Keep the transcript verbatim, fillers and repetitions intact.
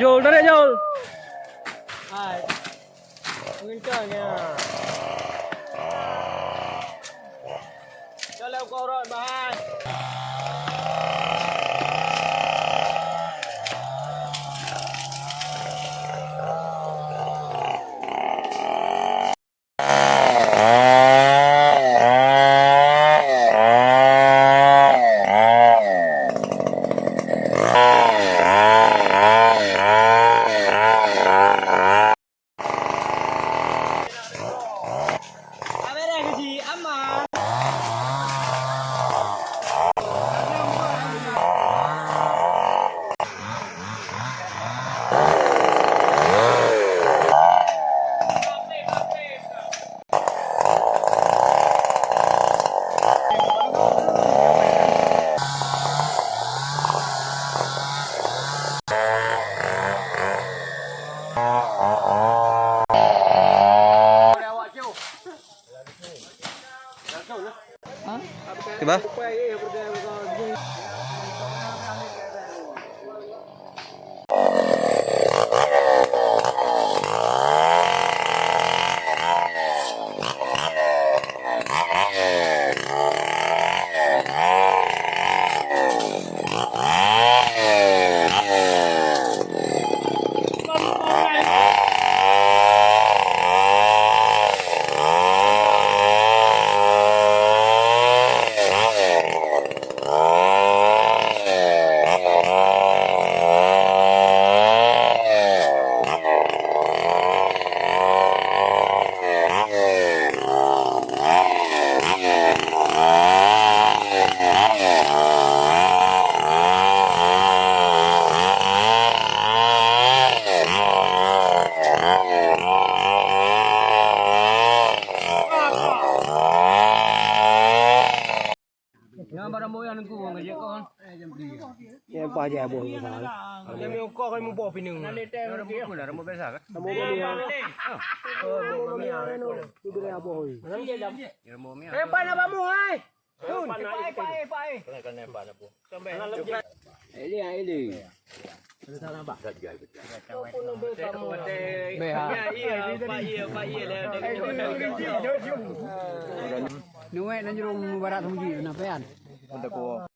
Jol, tarik, Jol. Hai. Mengencang ya. Jalan korot, bahai. Kiban? Nyang barang boh nyang nunggu ureueng kajak kon. Nyang paih jih aboh nyoe. Nyang meukoh kan muboh pineung. Nyang rambut pun lah, rambut biasa kan? Rambut boh miang. Oh, rambut boh miang. Itu dia aboh. Rambut miang. Rambut miang. Eh, pan apa mu, hai? Tun. Pai, pai, pai. Kena, kena pan apa? Sampai. Ini, ini. Nuwek nan jurong barat seuji, na pean.